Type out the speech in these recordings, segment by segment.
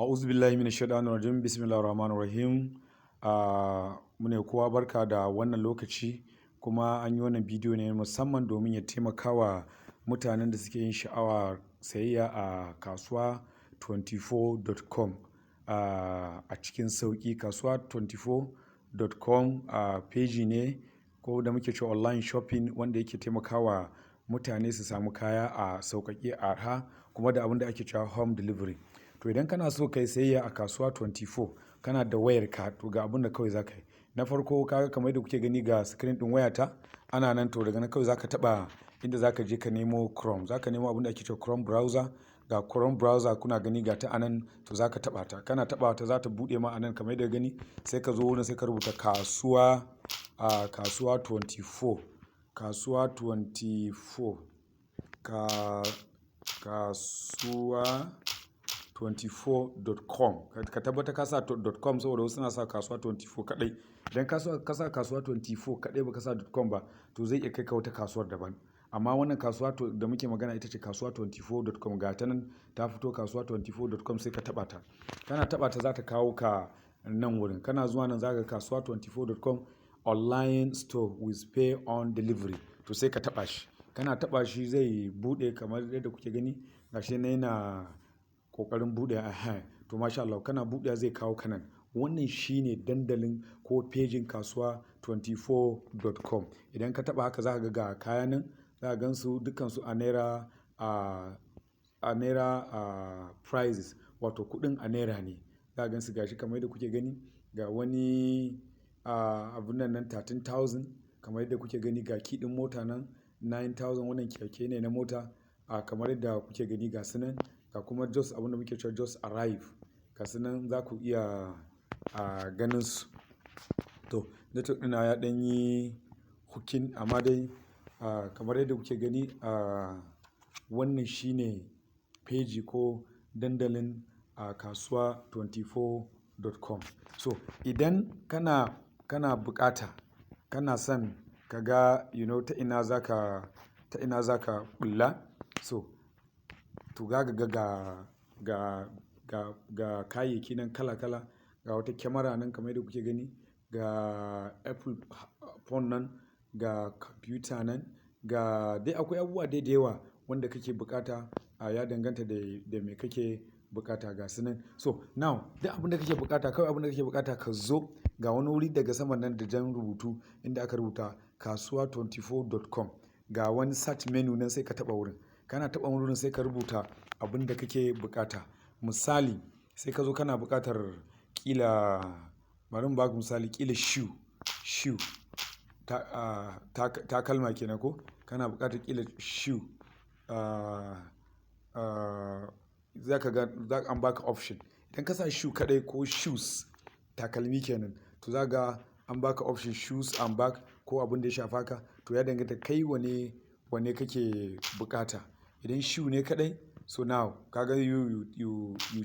A'udhu billahi minash shaitanir rajim. Bismillahir rahmanir rahim. Mune kowa barka da wannan lokaci, kuma an yi wannan bidiyo ne musamman domin ya taimaka wa mutanen da suke yin sha'awar sayayya a kasuwa24.com a cikin sauƙi. Kasuwa24.com a peji ne ko da muke cewa online shopping, wanda yake taimakawa mutane su samu kaya a sauƙaƙe, arha, kuma da abin da ake cewa home delivery. To, idan kana so ka yi sayayya a Kasuwa 24, kana da wayarka, to ga abin da kawai za ka yi. Na farko, kaga kamar yadda kuke gani, ga screen ɗin wayata ana nan. To, daga nan kawai za ka taɓa inda za ka je ka nemo Chrome. Za ka nemo abin da ake cewa Chrome browser. Ga Chrome browser kuna gani, ga ta anan. To, za ka taɓa ta. Kana taɓa ta, za ta buɗe ma anan kamar yadda gani. Sai ka zo wurin, sai ka rubuta kasuwa a kasuwa 24, kasuwa 24, kasuwa 24.com. Ka tabbata ka sa .com, saboda wasu suna sa kasuwa 24 kadai. Idan ka sa kasuwa 24 kadai ba ka sa .com ba, to zai iya kai ka wata kasuwar daban. Amma wannan kasuwa da muke magana ita ce kasuwa24.com. Ga ta nan ta fito, kasuwa24.com. Sai ka taba ta. Kana taba ta, za ta kawo ka nan wurin. Kana zuwa nan, za ka kasuwa24.com online store with pay on delivery. To, sai ka taba shi. Kana taba shi, zai bude kamar yadda kuke gani. Gashi nan yana kokarin bude. Aha, to, masha Allah, kana buɗe zai kawo ka nan. Wannan shine dandalin ko pejin kasuwa24.com. Idan ka taba haka, za ka ga kaya nan, za ka gansu dukkansu a naira, a naira a prices, wato kuɗin a naira ne. Za ka gansu, gashi kamar yadda kuke gani, ga wani abun nan nan 13,000. Kamar yadda kuke gani, ga key ɗin mota nan 9,000. Wannan keke ne na mota. Kamar yadda kuke gani, ga su nan, ga kuma just abin da muke cewa just arrive. Ga su nan, za ku iya ganin su. To, network ɗina ya ɗan yi hooking, amma dai kamar yadda kuke gani, wannan shine peji ko dandalin kasuwa24.com. So idan kana bukata, kana son ka ga ta ina zaka ɓulla, so to ga ga ga ga ga kayayyaki nan kala kala. Ga wata kyamara nan kamar yadda kuke gani, ga Apple phone nan, ga kwamfuta nan, ga dai akwai abubuwa dai da yawa wanda kake bukata. Ya danganta da me kake bukata, ga su nan. So now, duk abin da kake bukata, kawai abin da kake bukata, ka zo ga wani wuri daga saman nan da jan rubutu inda aka rubuta kasuwa24.com. Ga wani search menu nan, sai ka taba wurin. Kana taba wurin, sai ka rubuta abin da kake bukata. Misali, sai ka zo kana bukatar kila, bari mu baku misali, kila shoe, takalma kenan, ko kana bukatar kila shoe, za ka ga an baka option. Idan ka sa shoe kadai ko shoes, takalmi kenan, to za ga an baka option shoes and bag ko abin da ya shafa ka. To, ya danganta kai wane kake bukata. Idan shoe ne kadai, so now kaga you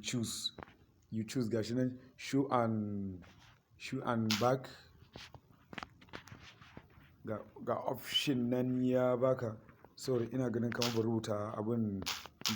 choose. Gashi nan shoe and bag. Ga option nan ya baka. Sorry, ina ganin kamar ban rubuta abun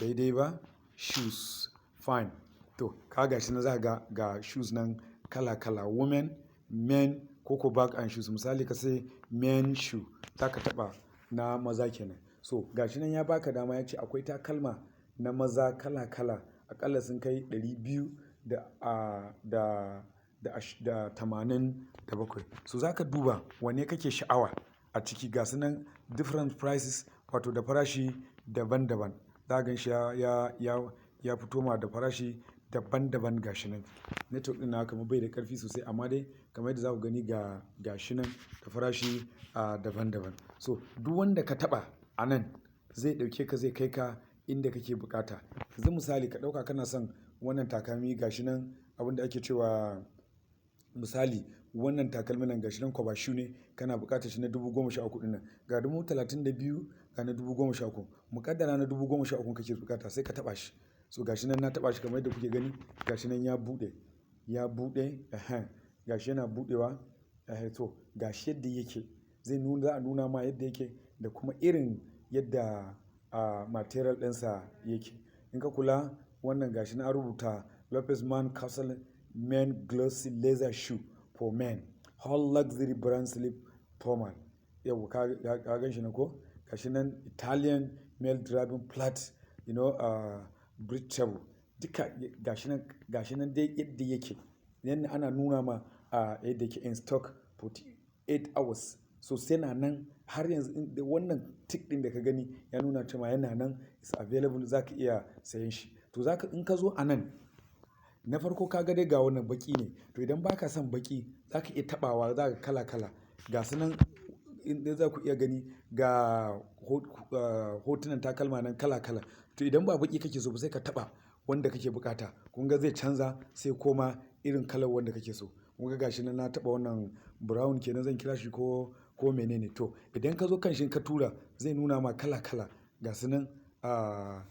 daidai ba. Shoes, fine. To, ka gashi nan, za ga ga shoes nan kala kala, women, men, koko bag and shoes. Misali, ka sai men shoe, za ka taɓa na maza kenan. So gashi nan ya baka dama, ya ce akwai takalma na maza kala kala, aƙalla sun kai ɗari biyu da 87. So za ka duba wanne kake sha'awa a ciki. Ga su nan different prices, wato da farashi daban daban. Za ka gan shi ya fito ma da farashi daban daban. Ga shi nan network ɗin nawa kamar bai da ƙarfi sosai, amma dai kamar yadda za ku gani, ga shi nan da farashi daban daban. So duk wanda ka taɓa a nan, zai ɗauke ka, zai kai ka inda kake bukata. Yanzu misali, ka ɗauka kana son wannan takalmi, ga shi nan, abin da ake cewa, misali, wannan takalmin nan, gashi nan cover shoe ne, kana buƙatar shi na 13,000 ɗin nan. Ga 32,000, ga na 13,000. Muƙaddara na 13,000 kake bukata, sai ka taɓa shi. So gashi nan na taɓa shi kamar yadda kuke gani, gashi nan ya buɗe, ya buɗe. Ehen, gashi yana buɗewa. Eh, to, gashi yadda yake. Zai nuna, za a nuna ma yadda yake da kuma irin yadda material ɗinsa yake. In ka kula, wannan gashi nan an rubuta Lopez Man Castle Men Glossy Leather Shoe for Men. Whole Luxury Brand Slip Formal. Yau ka gan shi na ko? Gashi nan Italian Male Driving Flat, breathable. Duka gashi nan dai yadda yake. Yanda ana nuna ma a yadda yake in stock 48 hours. So sai na nan har yanzu wannan tick ɗin da ka gani ya nuna cewa yana nan, is available, za ka iya sayen shi. To zaka in ka zo a nan, na farko ka ga dai ga wannan baƙi ne. To idan ba ka son baƙi, za ka iya taɓawa, za ka kala kala. Ga su nan in za ku iya gani, ga hotunan takalma nan kala kala. To idan ba baƙi kake so ba, sai ka taɓa wanda kake bukata. Kun ga zai canza, sai koma irin kalar wanda kake so. Kun ga gashi nan na taɓa wannan brown kenan zan kira shi ko menene. To idan ka zo kan shi ka tura, zai nuna ma kala kala. Ga su nan da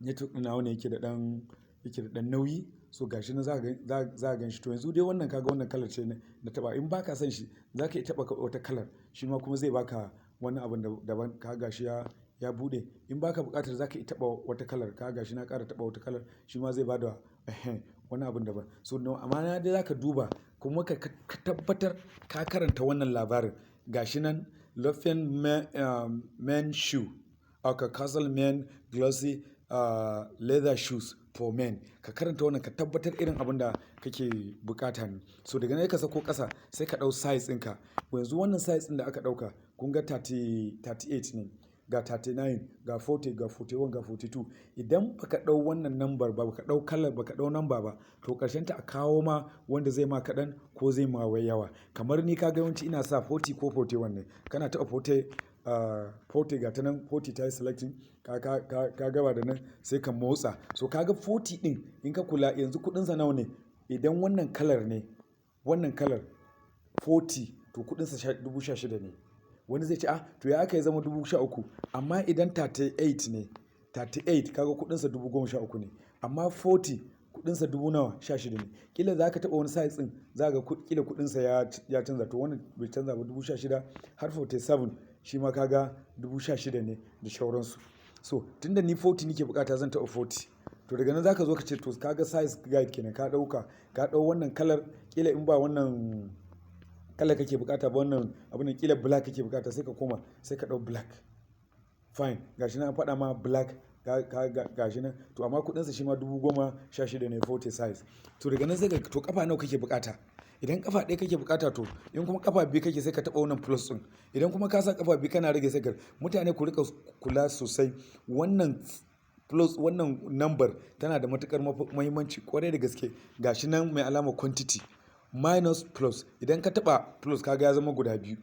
network ɗin nawa ne yake da ɗan nauyi. So gashi nan za ka gan shi. To yanzu dai wannan, ka ga wannan kalar ce na taɓa. In ba ka son shi, za ka iya taɓa wata kalar. Shi ma kuma zai baka wani abun daban. Ka ga shi ya buɗe. In ba ka buƙatar, za ka iya taɓa wata kalar. Ka ga shi na ƙara taɓa wata kalar, shi ma zai bada wani abun daban. So amma na dai za ka duba kuma ka tabbatar ka karanta wannan labarin. Gashi nan Lofen Men Shoe, aka Castle Men Glossy Leather Shoes for Men. Ka karanta wannan, ka tabbatar irin abun da kake bukata ne. So daga nan ka sauko ƙasa, sai ka ɗau size ɗinka. Yanzu wannan size ɗin da aka ɗauka, kun ga 30, 38 ne. Ga 39, ga 40, ga 41, ga 42. Idan ba ka ɗau wannan number ba, ba ka ɗau kalar, ba ka ɗau number ba, to ƙarshen ta a kawo ma wanda zai ma kaɗan ko zai ma wai yawa. Kamar ni, ka ga yawanci ina sa 40 ko 41 ne. Kana taɓa 40, 40, ga ta nan 40 ta yi selecting, ka gaba da nan, sai ka motsa. So ka ga 40 ɗin, in ka kula yanzu kuɗinsa nawa ne? Idan wannan kalar ne, wannan kalar 40, to kuɗinsa 16,000 ne. Wani zai ce, "Ah, to ya aka yi zama 13,000?" Amma idan 38 ne, 38, kaga kuɗinsa 13,000 ne. Amma 40 kuɗinsa dubu nawa? 16 ne. Ƙila za ka taɓa wani size ɗin, za ka ga ƙila kuɗinsa ya canza. To wannan bai canza ba, 16,000, har 47 shi ma ka ga 16,000 ne da sauransu. So tunda ni 40 nake bukata, zan taɓa 40. To daga nan za ka zo ka ce, to ka ga size guide kenan ka ɗauka. Ka ɗau wannan kalar, ƙila in ba wannan kalar kake bukata ba, wannan abun nan, ƙila black kake bukata, sai ka koma sai ka ɗau black. Fine, gashi nan an faɗa ma black, gashi nan. To amma kuɗinsa shi ma 16,000 ne, 40 size. To daga nan sai ka, to ƙafa nawa kake bukata? Idan ƙafa ɗaya kake bukata, to in kuma ƙafa biyu kake, sai ka taɓa wannan plus ɗin. Idan kuma ka sa ƙafa biyu kana rage, sai ka, mutane ku riƙa kula sosai. Wannan plus, wannan number tana da matuƙar muhimmanci ƙwarai da gaske. Gashi nan mai alamar quantity, minus, plus. Idan ka taɓa plus, ka ga ya zama guda biyu.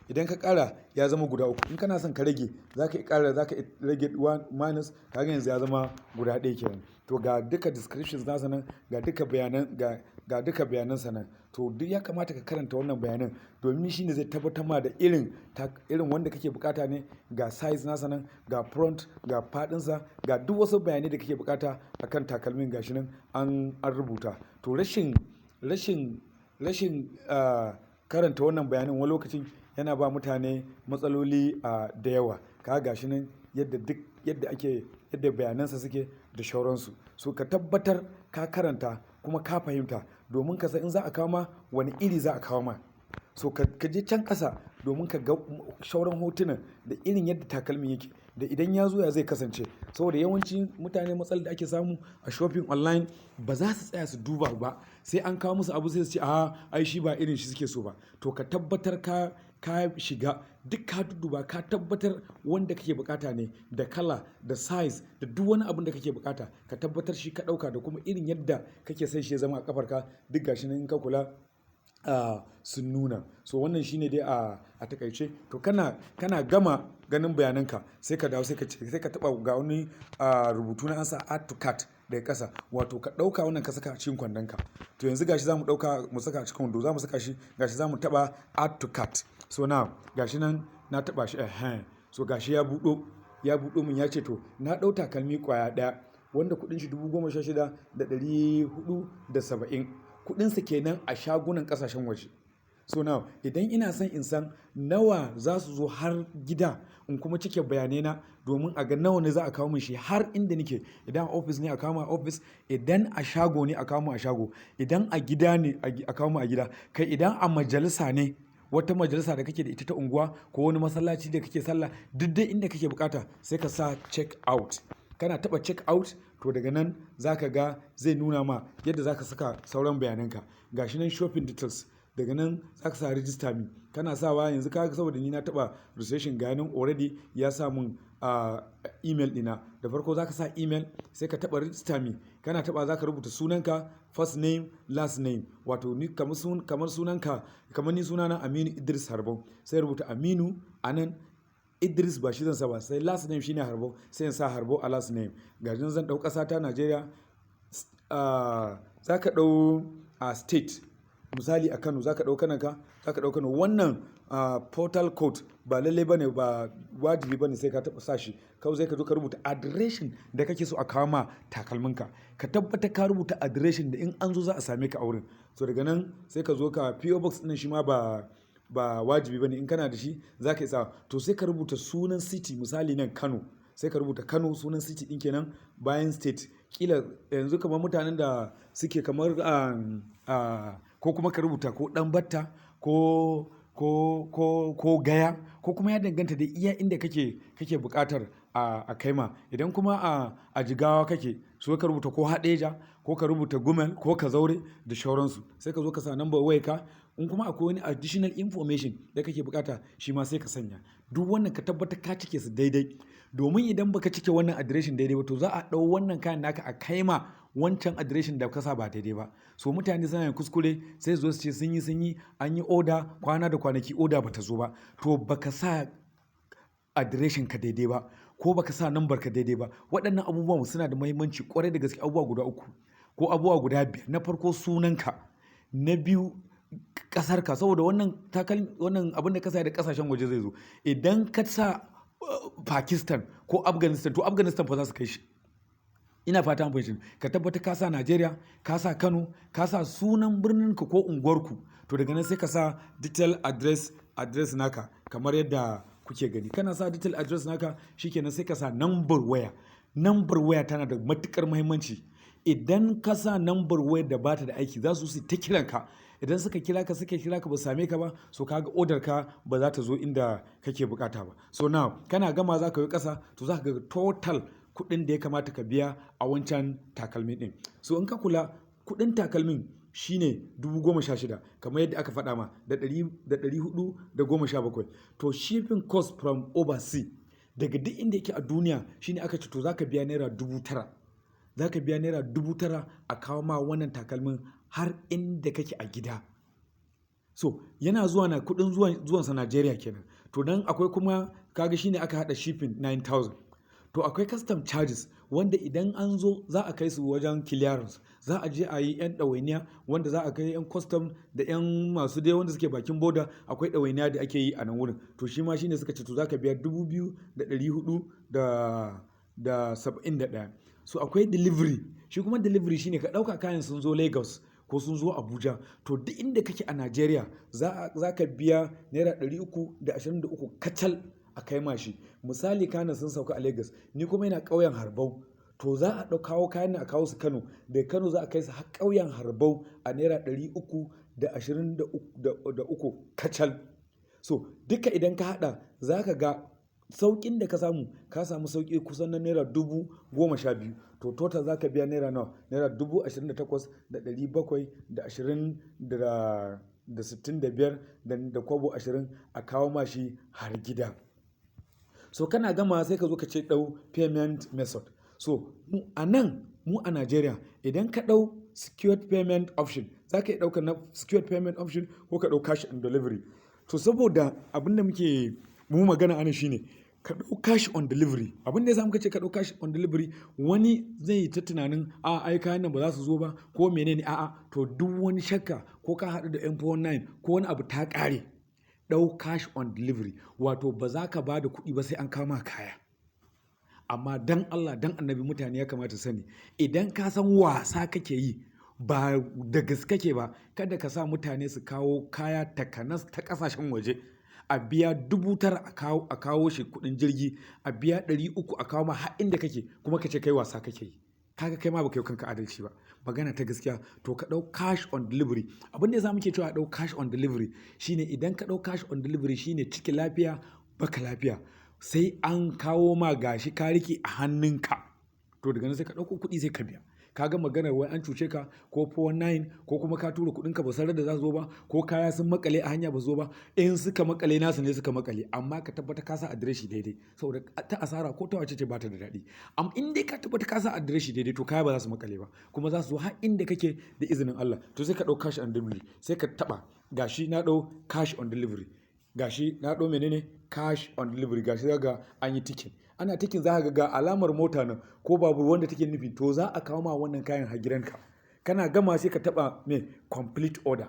Idan ka ƙara, ya zama guda uku. In kana son ka rage, za ka iya ƙara, za ka rage one minus, ka ga yanzu ya zama guda ɗaya kenan. To ga duka descriptions nasa nan, ga duka bayanan sa nan. To duk ya kamata ka karanta wannan bayanan domin shi ne zai tabbatar ma da irin wanda kake bukata ne. Ga size nasa nan, ga front, ga faɗinsa, ga duk wasu bayanai da kake bukata akan takalmin, gashi nan an rubuta. To rashin karanta wannan bayanin wani lokacin yana ba mutane matsaloli da yawa. Ka ga gashi nan yadda duk yadda ake, yadda bayanansa suke da sauransu. So ka tabbatar ka karanta kuma ka fahimta domin ka san in za a kawo ma, wane iri za a kawo ma. So ka je can ƙasa domin ka ga sauran hotunan da irin yadda takalmin yake da idan ya zo ya zai kasance. Saboda yawanci mutane, matsalar da ake samu a shopping online, ba za su tsaya su duba ba, sai an kawo musu abu sai su ce, "A ai shi ba irin shi suke so ba." To ka tabbatar ka shiga duk ka dudduba, ka tabbatar wanda kake bukata ne, da kala, da size, da duk wani abun da kake bukata, ka tabbatar shi ka ɗauka, da kuma irin yadda kake son shi ya zama a ƙafarka. Duk gashi nan in ka kula, sun nuna. So wannan shine dai a takaice. To kana gama ganin bayanan ka, sai ka dawo, sai ka ce, sai ka taɓa, ga wani rubutu na ansa "add to cart" daga ƙasa. Wato ka ɗauka wannan ka saka a cikin kwandonka. To yanzu gashi za mu ɗauka mu saka a cikin kwando, za mu saka shi. Gashi za mu taɓa "add to cart". So now gashi nan na taɓa shi. So gashi ya buɗo mun, ya ce to na ɗau takalmi ƙwaya ɗaya wanda kuɗin shi 16,470. Kuɗinsa kenan a shagunan ƙasashen waje. So now idan ina son in san nawa za su zo har gida, in kuma cike bayanai na domin a ga nawa ne za a kawo min shi har inda nake. Idan a ofis ne, a kawo min a ofis, idan a shago ne, a kawo min a shago, idan a gida ne, a kawo min a gida, kai, idan a majalisa ne, wata majalisa da kake da ita ta unguwa ko wani masallaci da kake sallah, duk dai inda kake bukata, sai ka sa check out. Kana taba check out, to daga nan zaka ga zai nuna ma yadda zaka saka sauran bayananka. Gashi nan, shopping details. Daga nan zaka sa "register me". Kana sawa yanzu, kaga saboda ni na taba registration, ga nan already ya sa mun email dina. Da farko zaka sa email, sai ka taba "register me". Kana taba, zaka rubuta sunanka, first name, last name, wato ni kamar sunanka, kamar ni sunana Aminu Idris Harbau, sai rubuta Aminu anan, Idris ba shi zan sa ba, sai last name shine Harbau, sai in sa Harbau a last name. Ga zan dau kasa ta Najeriya, za ka dau a state, misali a Kano, za ka dau kananka, za ka dau Kano. Wannan postal code ba lalle bane, ba wajibi bane sai ka taba sa shi. Kawai sai ka zo ka rubuta adireshin da kake so a kawo ma takalminka. Ka tabbatar ka rubuta adireshin da in an zo za a same ka a wurin. So daga nan sai ka zo ka PO box ɗin, shi ma ba wajibi bane, in kana da shi za ka isa. To sai ka rubuta sunan city, misali nan Kano, sai ka rubuta Kano, sunan city ɗin kenan. Bayan state, kila yanzu kamar mutanen da suke kamar ko kuma ka rubuta ko Ɗanbatta ko Gaya, ko kuma ya danganta da iya inda kake buƙatar a kaima. Idan kuma a Jigawa kake so, ka rubuta ko Hadeja, ko ka rubuta Gumel, ko Kazaure da shauransu. Sai ka zo ka sa number wayarka. In kuma akwai wani additional information da kake bukata, shi ma sai ka sanya. Duk wannan ka tabbatar ka cike su daidai, domin idan baka cike wannan adireshin daidai ba, to za a ɗau wannan kayan naka a kaima wancan adireshin da ka sa ba daidai ba. So mutane suna yin kuskure, sai su zo su ce sun yi an yi oda kwana da kwanaki, oda bata zo ba. To baka sa adireshin ka daidai ba, ko baka sa number ka daidai ba. Waɗannan abubuwan suna da muhimmanci kwarai da gaske, abubuwa guda uku ko abubuwa guda biyar. Na farko sunanka, na biyu ƙasarka, saboda wannan wannan abin da ka sa da ƙasashen waje zai zo. Idan ka sa Pakistan ko Afghanistan, to Afghanistan fa za su kai shi. Ina fata an fahimci. Ka tabbata ka sa Najeriya, ka sa Kano, ka sa sunan birnin ka ko unguwarku. To daga nan sai ka sa detail address naka kamar yadda kuke gani. Kana sa detail address naka, shikenan, sai ka sa number waya. Number waya tana da matukar muhimmanci. Idan ka sa number waya da bata da aiki, za su ta kiran ka. Idan suka kira ka ba same ka ba, so kaga order ka ba za ta zo inda kake bukata ba. So now kana gama, za ka yi kasa, to za ka ga total kuɗin da ya kamata ka biya a wancan takalmin ɗin. So in ka kula, kuɗin takalmin shine 16,000, kamar yadda aka faɗa ma, da 417. To shipping cost from overseas, daga duk inda yake a duniya, shine aka ce to za ka biya naira 9,000. Za ka biya naira 9,000 a kawo ma wannan takalmin har inda kake a gida. So yana zuwa na kudin zuwansa Najeriya kenan. To nan akwai kuma, kaga shine aka hada shipping 9000. To akwai custom charges, wanda idan an zo za a kai su wajen clearance, za a je a yi 'yan ɗawainiya, wanda za a kai 'yan custom da 'yan masu dai wanda suke bakin border, akwai ɗawainiya da ake yi a nan wurin. To shi ma shine suka ce to za ka biya 2,471. So akwai delivery. Shi kuma delivery shine ka ɗauka kayan sun zo Lagos ko sun zo Abuja, to duk inda kake a Najeriya za ka biya naira 323 kacal a kai ma shi. Misali, kayan sun sauka a Lagos, ni kuma ina ƙauyen Harbau, to za a ɗau kawo kayan a kawo su Kano, da Kano za a kai su har ƙauyen Harbau a naira 323 kacal. So duka idan ka haɗa, za ka ga sauƙin da ka samu, ka samu sauƙi kusan na naira 12,000. To total za ka biya naira nawa? Naira 28,720 da65 da kwabo 20 a kawo ma shi har gida. So kana gama, sai ka zo ka ce ɗau payment method. So a nan mu a Najeriya, idan ka ɗau secured payment option, za ka iya ɗaukar na secured payment option ko ka ɗau cash on delivery. To saboda abin da muke mu magana anan shine ka ɗau cash on delivery. Abin da ya sa muka ce ka ɗau cash on delivery, wani zai yi ta tunanin a ai kayan nan ba za su zo ba ko menene. A'a, to duk wani shakka ko ka haɗu da M419 ko wani abu ta ƙare, ɗau cash on delivery, wato ba za ka ba da kuɗi ba sai an kama kaya. Amma dan Allah dan Annabi, mutane ya kamata sani, idan ka san wasa kake yi, Ba da gaske ke ba, kada ka sa mutane su kawo kaya takanas ta ƙasashen waje. A biya 9,000 a kawo shi kuɗin jirgi, a biya 300 a kawo ma har inda kake, kuma ka ce kai wasa kake yi. Kaga kai ma baka yi kanka adalci ba. Magana ta gaskiya, to ka ɗau cash on delivery. Abin da yasa muke cewa a ɗau cash on delivery shine idan ka ɗau cash on delivery shine ciki lafiya baka lafiya. Sai an kawo ma gashi ka riƙe a hannunka. To daga nan sai ka ɗauko kuɗi sai ka biya. Ka ga maganar wai an cuce ka ko 419 ko kuma ka tura kuɗinka ba san da za su zo ba, ko kaya sun makale a hanya ba su zo ba. In suka makale, nasu ne suka makale, amma ka tabbata ka sa adireshi daidai, saboda ta asara ko ta wace ce ba ta da daɗi. Amma in dai ka tabbata ka sa adireshi daidai, to kaya ba za su makale ba, kuma za su zo har inda kake da izinin Allah. To sai ka ɗau cash on delivery, sai ka taɓa. Gashi na ɗau cash on delivery. Gashi na ɗau menene? Cash on delivery. Gashi ga an yi ticking. Ana ticking, za ka ga alamar mota nan ko babur wanda take nufi, to za a kawo ma wannan kayan har gidanka. Kana gama sai ka taɓa me? Complete order.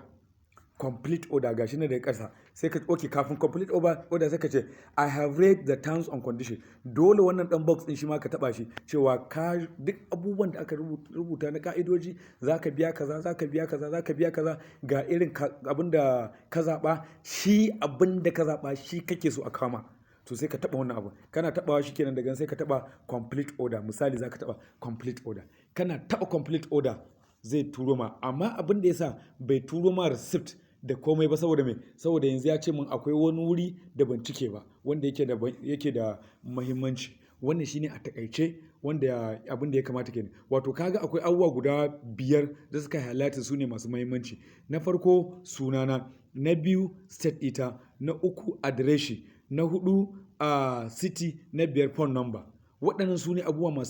Complete order gashi nan daga ƙasa. Sai ka, okay, kafin complete order sai ka ce "I have read the terms and condition". Dole wannan ɗan box ɗin shi ma ka taɓa shi, cewa ka duk abubuwan da aka rubuta na ka'idoji, za ka biya kaza, za ka biya kaza, za ka biya kaza, ga irin abin da ka zaɓa, shi abin da ka zaɓa shi kake so a kama. To sai ka taɓa wannan abu. Kana taɓawa shi kenan, daga nan sai ka taɓa complete order. Misali, za ka taɓa complete order. Kana taɓa complete order zai turo ma, amma abin da yasa bai turo ma receipt da komai ba, saboda me? Saboda yanzu ya ce min akwai wani wuri da ban cike ba wanda yake da muhimmanci. Wannan shine a takaice wanda abin da ya kamata kenan. Wato kaga akwai abubuwa guda biyar da suka highlight, su ne masu muhimmanci. Na farko sunana, na biyu state ita, na uku adireshi, na hudu a city, na biyar phone number. Waɗannan su ne abubuwa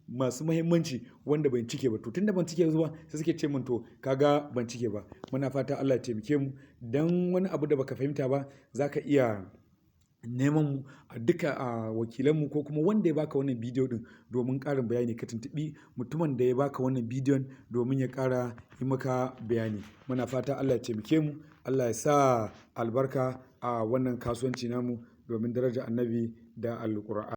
masu muhimmanci wanda ban cike ba. To tunda ban cike ba, sai suke ce min, to kaga ban cike ba. Muna fata Allah ya taimake mu. Dan wani abu da baka fahimta ba, zaka iya neman mu a duka a wakilanmu ko kuma wanda ya baka wannan bidiyo din domin ƙarin bayani. Ka tuntuɓi mutumin da ya baka wannan bidiyon domin ya ƙara yi maka bayani. Muna fata Allah ya taimake mu, Allah ya sa albarka a wannan kasuwanci namu domin daraja Annabi da Alƙur'ani.